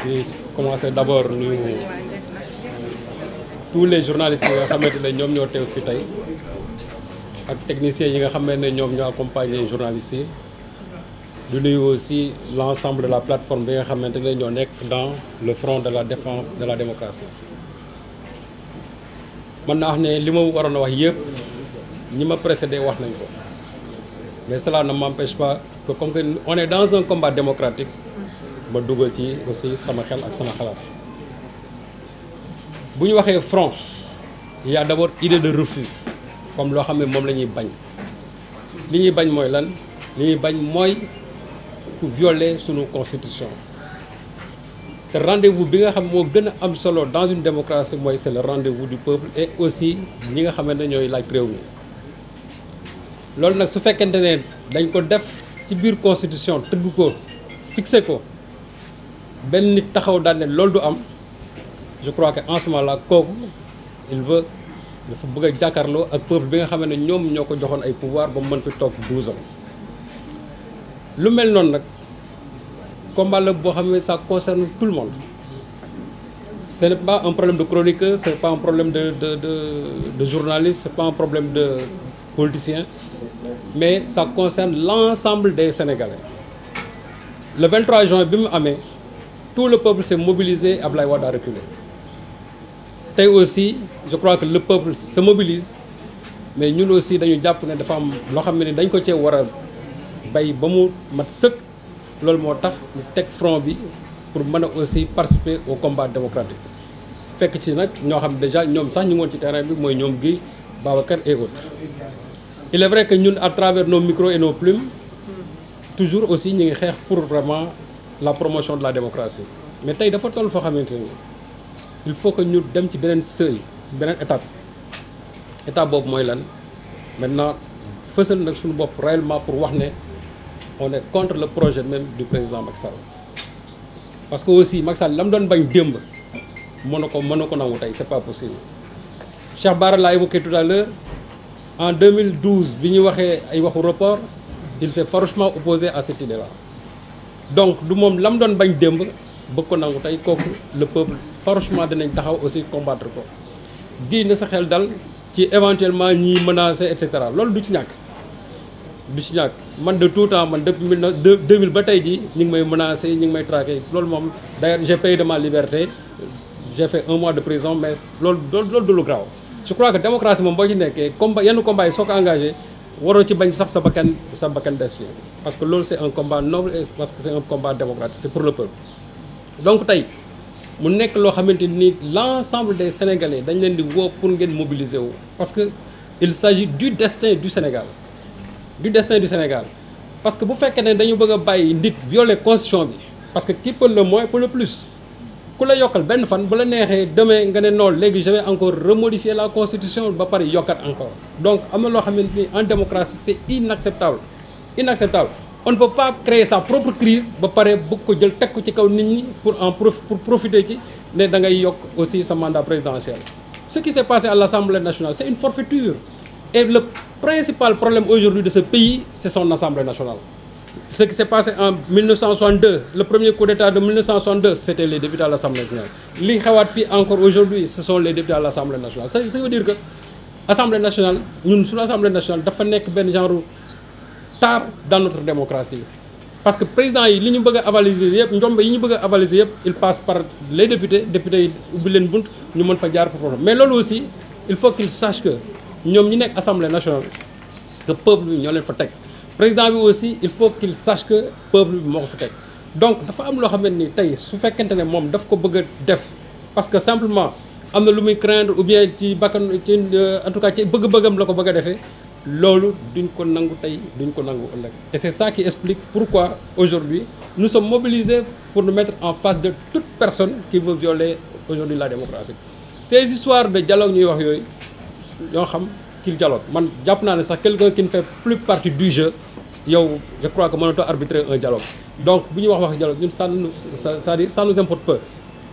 di commencer d'abord nuyu tous les journalistes yi nga xamante ne ñoom ñoo teew fi tey ak techniciens yi nga xamante ne ñoom ñoo accompagner journalistes yi di nuyu aussi l'ensemble de la plateforme bi nga xamante ne ñoo nekk dans le front de la défense de la démocratie. mën naa wax ne li ma waroon a wax yëpp ñi ma précédé wax nañ ko mais cela ne m'empêche pas que comme que on est dans un combat démocratique ma dugal ci aussi sama xel ak sama xalaat. bu ñu waxee front il y a d'abord idée de refus comme loo xam ne moom la ñuy bañ li ñuy bañ mooy lan li ñuy bañ mooy ku violer sunu constitution te rendez-vous bi nga xam moo gën a am solo dans une démocratie mooy c'est le rendez-vous du peuple et aussi ñi nga xamante ne ñooy laaj réew mi loolu nag su fekkente ne dañ ko def ci biir constitution tëgg ko fixé ko benn nit taxaw daal ne loolu du am je crois que en ce moment là kooku dafa bëgg a jàkkaarloo ak peuple bi nga xam ne ñoom ñoo ko joxoon ay pouvoir ba mu mën fi toog 12 ans lu mel noonu nag combat la boo xam ne ça concerne tout le monde ce n'est pas un problème de chroniqueur ce n'est pas un problème de journaliste c'est pas un problème de politicien mais ça concerne l'ensemble des Sénégalais le 23 juin bi mu amee tout le peuple s'est mobilisé. Ablaye Wade a reculé tey aussi je crois que le peuple se mobilise mais ñun aussi dañu jàpp ne dafa am loo xam ne dañ ko cee war a bay ba mu mat sëkk loolu moo tax ñu teg front bi pour mën a aussi participer au combat démocratique fekk ci nag ñoo xam déjà ñoom sax ñu ngi woon ci terrain bi mooy ñoom Guy Babacar et autres. Il est vrai que ñun à travers nos micros et nos plumes toujours aussi ñu ngi xeex pour vraiment la promotion de la démocratie mais tey dafa toll foo xamante ni il faut que ñu dem ci beneen seuil beneen étape boobu mooy lan maintenant fësal nag suñu bopp réellement pour wax ne on est contre le projet même du président Macky Sall parce que aussi Macky Sall la mu doon bañ démb mën na ko nangu tey c'est pas possible. Cheikh Bara l'a évoqué tout à l'heure en 2012 bi ñu waxee ay waxu report il s'est farouchement opposé à cette idée là donc du moom la mu doon bañ démb bëgg ko nangu tey kooku le peuple farouchement dinañ taxaw aussi combattre ko di na sa xel dal ci éventuellement ñiy menacer et cetera loolu du ci ñàkk man de tout temps man depuis 2000 ba tey jii ñu ngi may menacer ñu ngi may traquer loolu moom d'ailleurs j'ai payé de ma liberté j'ai fait 1 mois de prison mais loolu du lu grave je crois que démocratie moom boo ci nekkee combat yenn combat yi soo ko engagé waroo ci bañ sax sa bakkan des ci parce que loolu c'est un combat noble et parce que c'est un combat démocratique c'est pour le peuple donc tey mu nekk loo xamante ni l'ensemble des Sénégalais dañ leen di woo pour ngeen mobiliser wu parce que il s'agit du destin du Sénégal parce que bu fekkee ne dañu bëgg a bàyyi nit violer constitution bi parce que qui peut le moins peut le plus ku la yokkal benn fan bu la neexee demain nga ne noonu léegi je vais encore remodifier la constitution ba pare yokkat encore donc am na loo xamante ni en démocratie c'est inacceptable on ne peut pas créer sa propre crise ba pare bëgg ko jël teg ko ci kaw nit ñi pour profiter ci ne da ngay yokk aussi sa mandat présidentiel. Ce qui s'est passé à l'Assemblée nationale c'est une forfaiture et le principal problème aujourd'hui de ce pays c'est son Assemblée nationale. Ce qui s'est passé en 1962 le premier coup d'État de 1962 c'était les députés à l'Assemblée nationale li xewaat fii encore aujourd'hui ce sont les députés à l'Assemblée nationale ça veut dire que Assemblée nationale ñun suñu Assemblée nationale dafa nekk benn genre tard dans notre démocratie parce que président yi li ñu bëgg a avaliser yëpp njombe yi ñu bëgg a avaliser yëpp il passe par les députés yi ubbi leen bunt ñu mën fa jaar pour problème mais loolu aussi il faut qu'ils sachent que ñoom ñi nekk Assemblée nationale que peuple bi ñoo leen fa teg président bi aussi il faut qu'il sache que peuple bi moo ko fi teg donc dafa am loo xamante ni tey su fekkente ne moom daf ko bëgg a def parce que simplement am na lu muy craindre ou bien ci bakkan ci en tout cas ci bëgg-bëggam la ko bëgg a defee loolu duñ ko nangu tey duñ ko nangu ëllëg et c'est ça qui explique pourquoi aujourd'hui nous sommes mobilisés pour nous mettre en face de toute personne qui veut violer aujourd'hui la démocratie ces histoires de dialogue ñuy wax yooyu ñoo xam qu'il dialogue man jàpp naa ne sax quelqu'un qui ne fait plus partie du jeu yow je crois que mënatoo arbitrer un dialogue donc bu ñuy wax dialogue ñun ça nous importe peu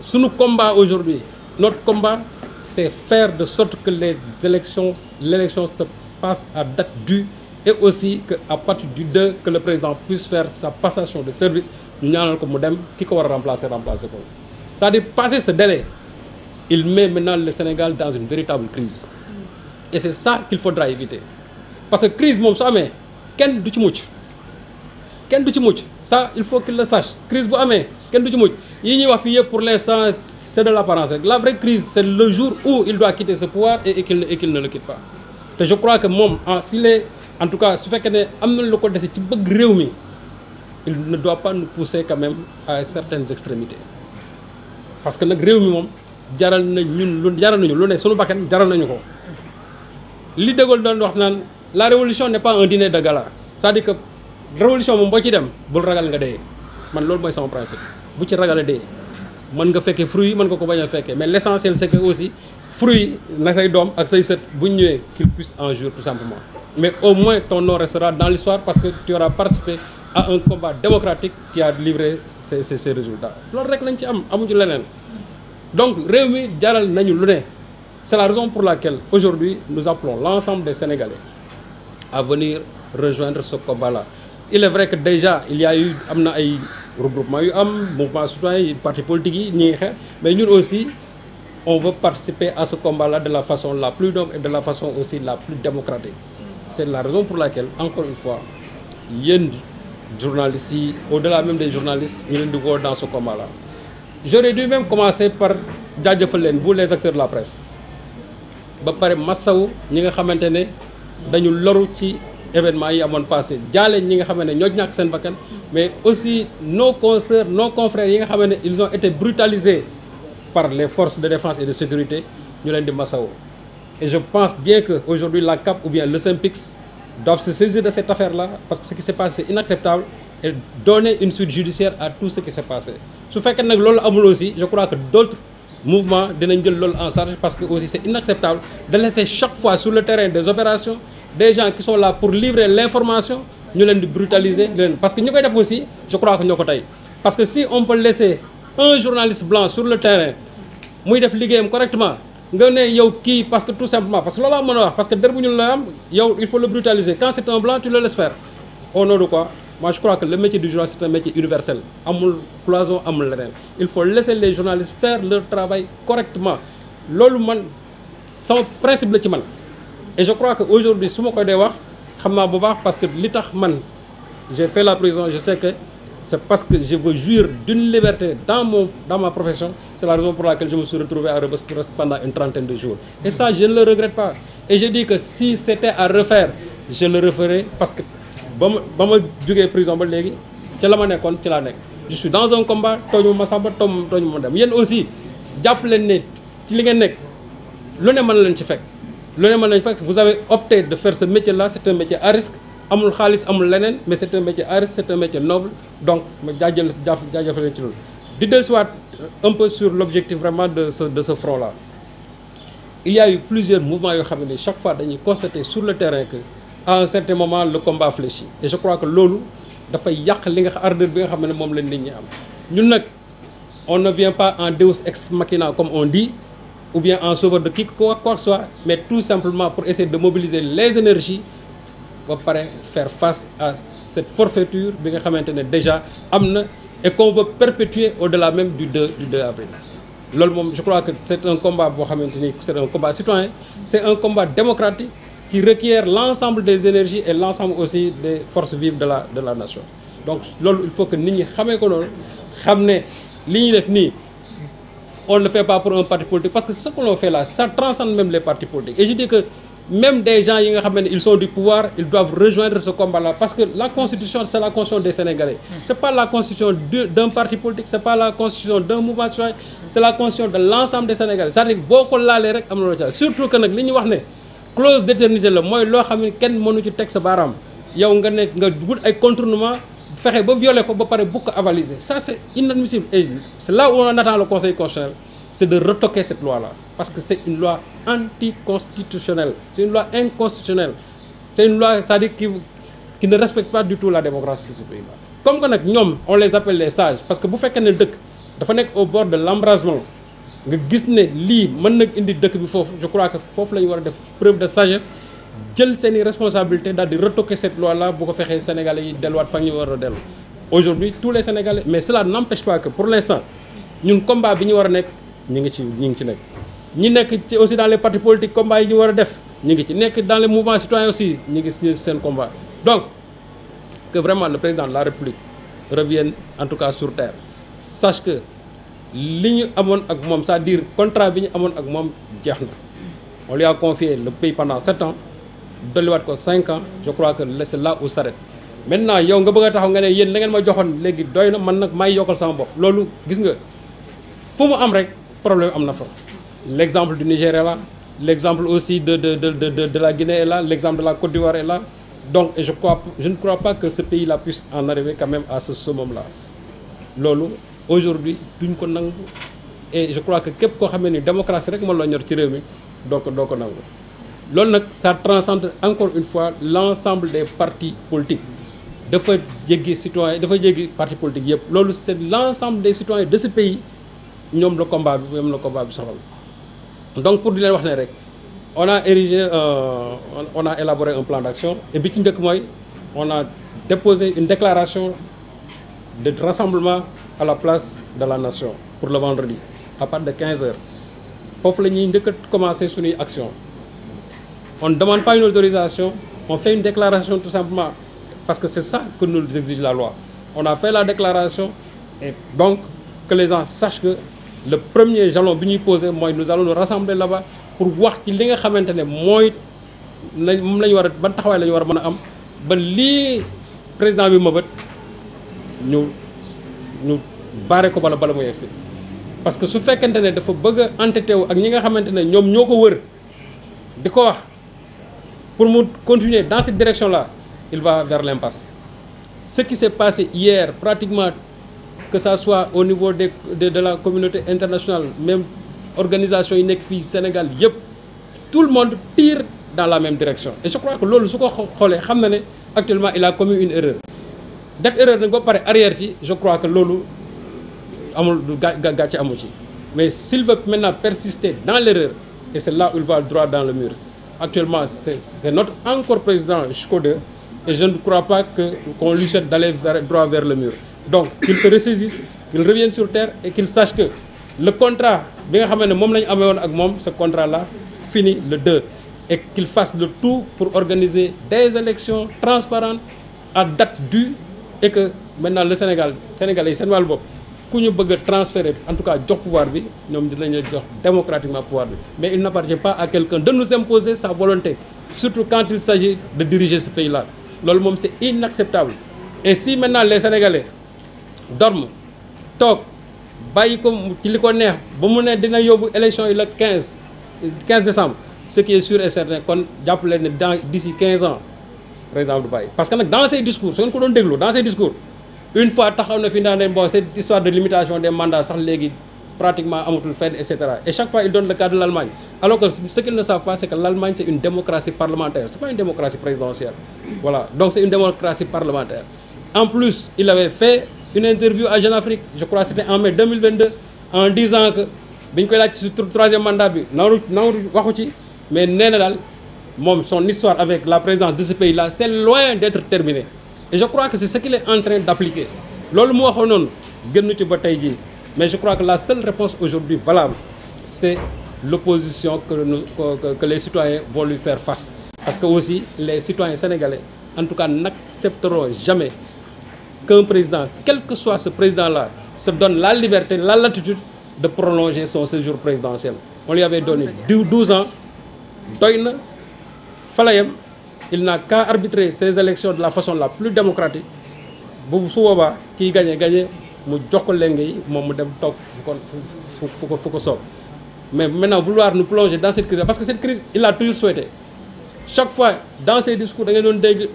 suñu combat aujourd'hui notre combat c'est faire de sorte que l'élection se passe à date due et aussi que à partir du 2 que le président puisse faire sa passation de service ñu ñaanal ko mu dem ki ko war a remplacer ko c'est-à-dire passer ce délai il met maintenant le Sénégal dans une véritable crise et c'est ça qu'il faudra éviter parce que crise moom su amee kenn du ci mucc ça il faut qu'il le sache crise bu amee kenn du ci mucc yi ñuy wax fii yëpp pour l'instant c'est de l'apparence rek la vraie crise c'est le jour où il doit quitter ce pouvoir et qu'il ne le quitte pas te je crois que moom s'il est en tout cas su fekkee ne am na lu ko dese ci bëgg réew mi il ne doit pas nous pousser quand même à certaines extrémités parce que nag réew mi moom jaral nañu lu ne sunu bakkan jaral nañu ko li De Gaulle doon wax naan la révolution n'est pas un dîner de gala c'est-à-dire que révolution moom boo ci dem bul ragal nga dee man loolu mooy sama principe bu ci ragal a dee mën nga fekkee fruit yi mën nga ko bañ a fekkee mais l'essentiel c'est que aussi fruit na say doom ak say sët bu ñu ñëwee qu'il puisse en jouir tout simplement mais au moins ton nom restera dans l'histoire parce que tu auras participé à un combat démocratique qui a livré ces résultats loolu rek lañ ci amuñu leneen donc réew mi jaral nañu lu ne c'est la raison pour laquelle aujourd'hui nous appelons l'ensemble des Sénégalais à venir rejoindre ce combat-là il est vrai que déjà il y a eu am na ay regroupement yu mouvement citoyen yi parti politique yi ñi ngi xeex mais ñun aussi on veut participer à ce combat-là de la façon la plus noble et de la façon aussi la plus démocratique c'est la raison pour laquelle encore une fois yéen journalistes yi au-delà même des journalistes ñu leen di woo dans ce combat-là j'aurais dû même commencer par jaajëfal leen vous les acteurs de la presse ba pare massawu ñi nga xamante ne dañu loru ci événements yi amoon passé jaale ñi nga xamante ne ñoo ñàkk seen bakkan mais aussi nos consoeurs nos confrères yi nga xamante ne ils ont été brutalisés par les forces de défense et de sécurité ñu leen di massawu et je pense bien que aujourd'hui la CAP ou bien le SYNPICS doivent se saisir de cette affaire-là parce que ce qui s'est passé c'est inacceptable et donner une suite judiciaire à tout ce qui s'est passé su fekkee nag loolu amul aussi je crois que d'autres mouvements dinañ jël loolu en charge parce que aussi c'est inacceptable de laisser chaque fois sur le terrain des opérations des gens qui sont là pour livrer l'information ñu leen di brutaliser parce que ñu koy def aussi je crois que ñoo ko tey parce que si on peut laisser un journaliste blanc sur le terrain muy def liggéeyam correctement nga ne yow kii parce que tout simplement parce que loolu laa mën a wax parce que der bu ñu la am yow il faut le brutaliser quand c'est un blanc tu le laisses faire au nom de quoi moi je crois que le métier du journaliste c'est un métier universel amul cloison amul leneen il faut laisser les journalistes faire leur travail correctement loolu man sama principe la ci man et je crois que aujourd'hui su ma koy dee wax xam naa bu baax parce que li tax man j'ai fait la prison je sais que c'est parce que je veux jouir d'une liberté dans ma profession c'est la raison pour laquelle je me suis retrouvé à Rebeuss pendant une trentaine de jours et ça je ne le regrette pas et je dis que si c'était à refaire je le referai parce que ba ma jógee prison ba léegi ci la ma nekkoon ci laa nekk je suis dans un combat tooñu ma sàmba tooñu ma dem yéen aussi jàpp leen ne ci li ngeen nekk lu ne mën leen ci fekk vous avez opté de faire ce métier là c'est un métier à risque amul xaalis amul leneen mais c'est un métier à risque c'est un métier noble donc ma jaajëfal leen ci loolu di dellusiwaat un peu sur l'objectif vraiment de ce front là il y a eu plusieurs mouvements yoo xam ne chaque fois dañuy constater sur le terrain que à un certain moment le combat fléchit et je crois que loolu dafay yàq li nga ardeur bi nga xam ne moom lañ nit ñi am ñun nag on ne vient pas en deus ex machina comme on dit ou bien en sauveur de qui quoi que ce soit mais tout simplement pour essayer de mobiliser les énergies ba pare faire face à cette forfaiture bi nga xamante ne déjà am na et qu'on veut perpétuer au-delà même du 2 avril loolu moom je crois que c'est un combat boo xamante ni c'est un combat citoyen c'est un combat démocratique qui requiert l'ensemble des énergies et l'ensemble aussi des forces vives de la nation donc loolu il faut que nit ñi xamee ko noonu xam ne li ñuy def nii on ne le fait pas pour un parti politique parce que ce que l'on fait là ça transcende même les partis politiques et je dis que même des gens yi nga xam ne ils sont du pouvoir ils doivent rejoindre ce combat là parce que la constitution c'est la constitution des Sénégalais c'est pas la constitution d'un parti politique c'est pas la constitution d'un mouvement citoyen c'est la constitution de l'ensemble des Sénégalais c'est-à-dire boo ko laalee rek am na loo ca surtout que nag li ñu wax ne clause d'éternité la mooy loo xam ne kenn mënu ci teg sa baaraam yow nga ne nga wut ay contournement fexe ba violer ko ba pare bu ko avaliser ça c'est inadmissible et c'est là où on attend le Conseil constitutionnel c'est de retoquer cette loi-là parce que c'est une loi anticonstitutionnelle c'est une loi inconstitutionnelle c'est une loi c'est-à-dire qui ne respecte pas du tout la démocratie de ce pays-là comme que nag ñoom on les appelle les sages parce que bu fekkee ne dëkk dafa nekk au bord de l'embrasement nga gis ne lii mën nag indi dëkk bi foofu je crois que foofu la ñu war a def preuve de sagesse jël seeni responsabilité daal di retoquer cette loi-là bu ko fexee Sénégalais yi delluwaat fa ñu war a dellu aujourd'hui tous les Sénégalais, mais cela n'empêche pas que pour l'instant ñun combat bi ñu war a nekk ñu ngi ci nekk ñi nekk ci aussi dans les partis politiques combat yi ñu war a def ñu ngi ci nekk dans les mouvements citoyens aussi ñu ngi ci seen combat. Donc que vraiment le président de la République revienne en tout cas sur terre, sache que li ñu amoon ak moom, c'est-à-dire contrat bi ñu amoon ak moom jeex na. On lui a confié le pays pendant 7 ans dolliwaat ko 5 ans, je crois que c'est là où s'arrête. Maintenant yow nga bëgg a taxaw nga ne yéen la ngeen ma joxoon léegi doy na, man nag may yokkal sama bopp loolu gis nga fu mu am rek problème am na fa. L'exemple du Niger est là, l'exemple aussi de la Guinée est là, l'exemple de la Côte d'Ivoire est là. Donc je ne crois pas que ce pays-là puisse en arriver quand même à ce summum-là. Loolu aujourd'hui duñ ko nangu, et je crois que képp koo xam ne ni démocratie rek moo la ñor ci réew mi doo ko nangu. Loolu nag ça transcende encore une fois l'ensemble des partis politiques. Dafa jéggi citoyen, dafa jéggi parti politique yëpp. Loolu c'est l'ensemble des citoyens de ce pays ñoom le combat bi soxal. Donc pour di leen wax ne rek on a élaboré un plan d'action, et bi ci njëkk mooy on a déposé une déclaration de rassemblement à la place de la nation pour le vendredi à partir de 15h. Foofu la ñuy njëkk a commencer suñuy action. On ne demande pas une autorisation, on fait une déclaration tout simplement parce que c'est ça que nous exige la loi. On a fait la déclaration, et donc que les gens sachent que le premier jalon bi ñuy posé mooy nous allons nous rassembler là-bas pour wax ci li nga xamante ne mooy moom la ñu war a ban taxawaay la ñu war a mën a am ba lii président bi mëbët ñu baare ko bala mu yegsi. Parce que su fekkente ne dafa bëgg a entêté wu ak ñi nga xamante ne ñoom ñoo ko wër di ko wax pour mu continuer dans cette direction-là, il va vers l'impasse. Ce qui s'est passé hier, pratiquement, que ça soit au niveau de la communauté internationale, même organisation yi nekk fii Sénégal yëpp, tout le monde tire dans la même direction. Et je crois que loolu su ko xoolee xam na ne actuellement il a commis une erreur. Def erreur nag ba pare arrière ci, je crois que loolu amul gàcce amu ci. Mais s'il veut maintenant persister dans l'erreur, et c'est là où il va droit dans le mur. Actuellement, c'est notre encore président jusqu'au 2, et je ne crois pas qu'on lui souhaite d'aller droit vers le mur. Donc, qu'il se ressaisisse, qu'il revienne sur terre, et qu'il sache que le contrat, ce contrat-là finit le 2, et qu'il fasse le tout pour organiser des élections transparentes à date due, et que maintenant le Sénégalais, c'est ku ñu bëgg a transférer en tout cas jox pouvoir bi ñoom dinañu jox démocratiquement pouvoir bi, mais il n'appartient pas à quelqu'un de nous imposer sa volonté, surtout quand il s'agit de diriger ce pays-là. Loolu moom c'est inacceptable. Et si maintenant les Sénégalais dorment toog bàyyi ko ci li ko neex ba mu ne dina yóbbu élection yi le 15 décembre, ce qui est sûr et certain, kon jàpp leen ne d'ici 15 ans président du bàyyi. Parce que nag dans ses discours, su ngeen ko doon déglu dans ses discours, une fois taxaw na fi naa ne bon cette histoire de limitation des mandats sax léegi pratiquement amatul fenn, etc. Et chaque fois il donne le cas de l'Allemagne, alors que ce qu'ils ne savent pas, c'est que l'Allemagne c'est une démocratie parlementaire, c'est pas une démocratie présidentielle. Voilà, donc c'est une démocratie parlementaire. En plus, il avait fait une interview à Jeune Afrique, je crois que c'était en mai 2022, en disant que biñ koy laaj ci troisième mandat bi nawru waxu ci, mais nee na daal moom son histoire avec la présidence de ce pays-là, c'est loin d'être terminé. Et je crois que c'est ce qu'il est en train d'appliquer. Loolu mu waxoon noonu gën ci ba tey jii. Mais je crois que la seule réponse aujourd'hui valable, c'est l'opposition que les citoyens vont lui faire face. Parce que aussi, les citoyens sénégalais, en tout cas, n'accepteront jamais qu'un président, quel que soit ce président-là, se donne la liberté, la latitude de prolonger son séjour présidentiel. On lui avait donné 12 ans, doyna, falayem, il n'a qu'à arbitrer ces élections de la façon la plus démocratique. Bu su boobaa kii gagné mu jox ko lenge yi moom mu dem toog fu ko soob. Mais maintenant vouloir nous plonger dans cette crise, parce que cette crise il l'a toujours souhaité. Chaque fois dans ses discours da ngeen doon dégg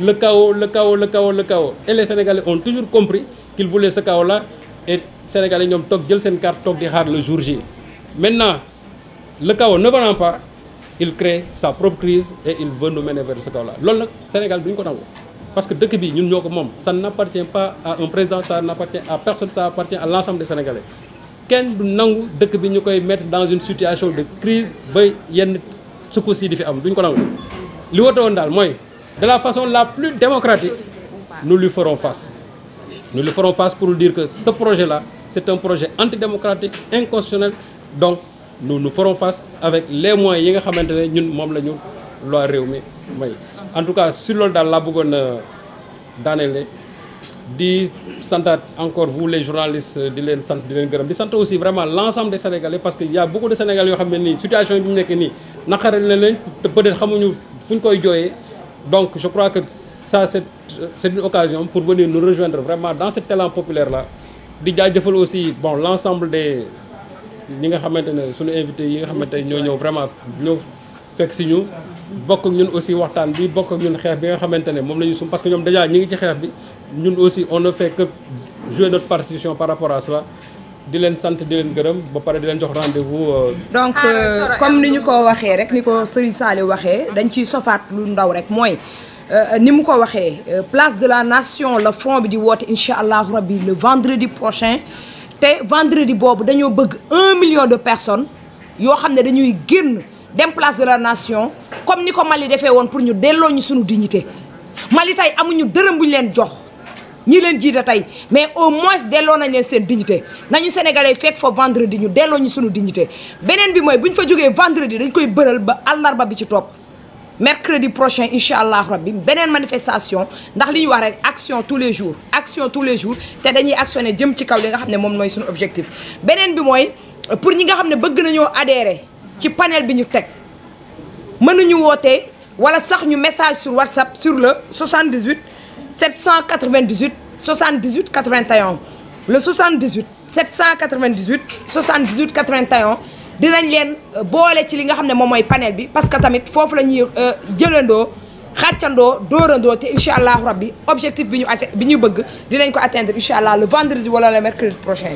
le chaos, et les Sénégalais ont toujours compris qu'ils voulaient ce chaos-là, et Sénégalais ñoom toog jël seen carte toog di xaar le jour J. Maintenant le chaos ne venant pas, il crée sa propre crise et il veut nous mener vers ce chaos-là. Loolu nag Sénégal duñ ko nangu. Parce que dëkk bi ñun ñoo ko moom, ça n'appartient pas à un président, ça n'appartient à personne, ça appartient à l'ensemble des Sénégalais. Kenn du nangu dëkk bi ñu koy mettre dans une situation de crise ba yenn secousses yi di fi am, duñ ko nangu. Li wote woon daal mooy de la façon la plus démocratique nous lui ferons face. Nous le ferons face pour dire que ce projet-là, c'est un projet antidémocratique, inconstitutionnel. Donc, nous ferons face avec les moyens yi nga xamante ne ñun moom la ñu loi réew mi may. En tout cas, sur loolu daal laa bëggoon daaneel di santaat encore vous les journalistes di leen sant di leen gërëm di sant aussi vraiment l'ensemble des Sénégalais parce que y a beaucoup de Sénégalais yoo xam ne nii situation yi ñu nekk nii naqare na leen te peut-être xamuñu fu ñu koy jooyee. Donc je crois que ça c'est une occasion pour venir nous rejoindre vraiment dans cet élan populaire là di jaajëfal aussi bon l'ensemble des ñi nga xamante ne suñu invités yi nga xamante ne ñoo ñëw vraiment ñëw fekk si ñu bokk ak ñun aussi waxtaan bi bokk ak ñun xeex bi nga xamante ne moom la ñu sum parce que ñoom déjà ñi ngi ci xeex bi ñun aussi on ne fait que jouer notre partition par rapport à cela di leen sant di leen gërëm ba pare di leen jox rendez-vous. donc comme ni ñu ko waxee rek ni ko Serigne Saliou waxee dañ ciy sofaat lu ndaw rek mooy ni mu ko waxee place de la nation le front bi di woote incha allahu rabbi le vendredi prochain te vendredi boobu dañoo bëgg 1 million de personnes yoo xam ne dañuy génn dem place de la nation comme ni ko Mali defee woon pour ñu delloo ñu suñu dignité Mali tey amuñu dërëm bu ñu leen jox. ñi leen jiite tey mais au moins delloo nañ leen seen dignité nañu sénégalais fekk fa vendredi ñu delloo ñu suñu dignité beneen bi mooy bu ñu fa jógee vendredi dañ koy bëral ba àllarba bi ci topp mercredi prochain incha allah rabbi beneen manifestation ndax li ñu wax rek action tous les jours te dañuy actionné jëm ci kaw li nga xam ne moom mooy suñu objectif. beneen bi mooy pour ñi nga xam ne bëgg nañoo adhérer ci panel bi ñu teg mënuñu wootee wala sax ñu message sur WhatsApp sur le 78 798 78 81 le 78 798 78 81 dinañ leen boole ci li nga xam ne moom mooy panel bi parce que tamit foofu la ñuy jëlandoo xàccandoo dóorandoo te incha allah rabbi objectif bi ñu bëgg dinañ ko atteindre incha allah le vendredi wala le mercredi prochain.